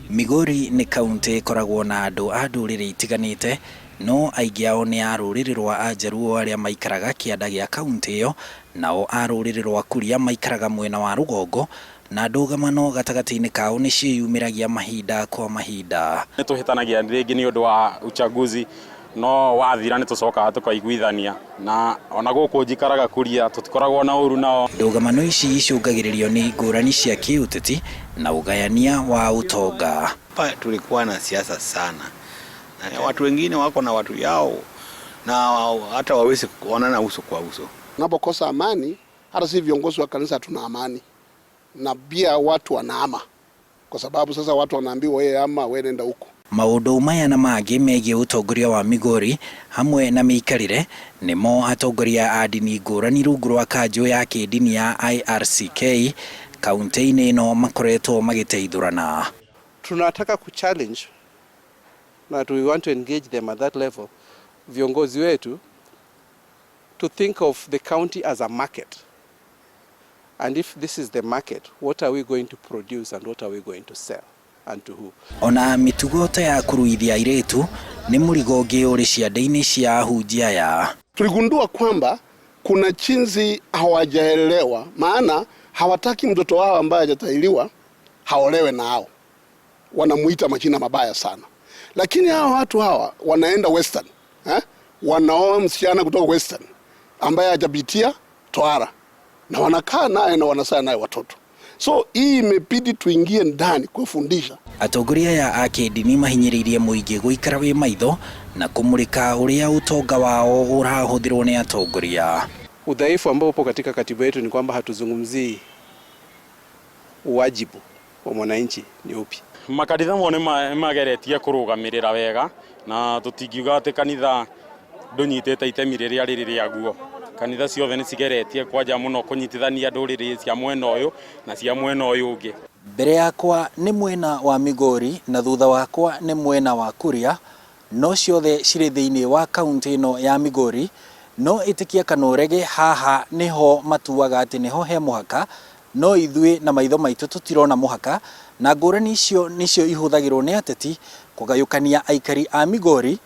Migori nĩ kauntĩ ĩkoragwo na andũ a ndũrĩrĩ itiganĩte, no aingĩ ao nĩ a rũrĩrĩ rwa Ajaluo arĩa maikaraga kĩanda gĩa kauntĩ ĩyo, nao a rũrĩrĩ rwa Kuria maikaraga mwena wa rũgongo, na ndũgamano gatagatĩ-inĩ kao nĩ ciĩyumĩragia mahinda kwa mahinda. Nĩ tũhĩtanagia rĩngĩ nĩ ũndũ wa uchaguzi no wathira nĩ tũcokaga tũkaiguithania na ona gũkũ njikaraga Kuria tũtikoragwo na ũru nao. Ndũgamano ici icũngagĩrĩrio nĩ ngũrani cia kĩũteti na ũgayania wa ũtonga. Hapa tulikuwa na siasa sana na watu wengine wako na watu yao na hata wawezi kuonana uso kwa uso. Unapokosa amani, hata si viongozi wa kanisa hatuna amani, na pia watu wanahama, kwa sababu sasa watu wanaambiwa wewe ama wewe nenda huko. Maũndũ maya na mangĩ megiĩ ũtongoria wa Migori hamwe na mĩikarĩre nĩmo atongoria a ndini ngũrani rungu rwa kanjũ ya kĩndini ya IRCK kaunti-inĩ ĩno makoretwo magĩteithũrana. Tunataka kuchallenge na we want to engage them at that level, viongozi wetu to think of the county as a market. And if this is the market, what are we going to produce and what are we going to sell and to who? Ona mĩtugo ta ya kũruithia airĩtu nĩ mũrigo ũngĩ ũrĩ ciande-inĩ cia ahunjia aya. Tuligundua kwamba kuna chinzi hawajaelewa, maana hawataki mtoto wao ambaye hajatahiriwa haolewe nao, wanamuita majina mabaya sana. Lakini hawa watu hawa wanaenda Western, eh? Wanaoa msichana kutoka Western ambaye hajapitia tohara na wanakaa naye na wanazaa naye watoto. So hii imebidi tuingie ndani kufundisha. Atongoria aya a kĩndini mahinyĩrĩirie mũingĩ gũikara wĩ maitho na kũmũrĩka ũrĩa ũtonga wao ũrahũthĩrwo nĩ atongoria. Udhaifu ambao upo katika katiba yetu ni kwamba hatuzungumzii wajibu wa mwananchi ni upi. Makanitha mo nĩ mageretie kũrũgamĩrĩra wega na tũtingiuga atĩ kanitha ndũnyitĩte itemi rĩrĩa rĩrĩ rĩaguo. Kanitha ciothe nĩ cigeretie kwanja mũno kũnyitithania ndũrĩrĩ cia mwena ũyũ na cia mwena ũyũ ũngĩ. Mbere yakwa nĩ mwena wa Migori na thutha wakwa nĩ mwena wa Kuria, no ciothe cirĩ thĩinĩ wa kaunti ĩno ya Migori, no ĩtĩkia kana ũrege haha nĩho matuaga atĩ nĩho he mũhaka, no ithuĩ na maitho maitũ tũtirona mũhaka, na ngũrani icio nĩcio ihũthagĩrwo nĩ ateti kũgayũkania aikari a Migori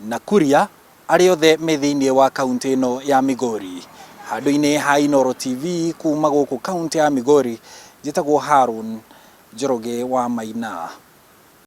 na Kuria arĩa othe me thĩinĩ wa kaunti ĩno ya Migori. Handũ-inĩ ha Inooro TV kuma gũkũ kaunti ya Migori, njĩtagwo Harun Njoroge wa Maina.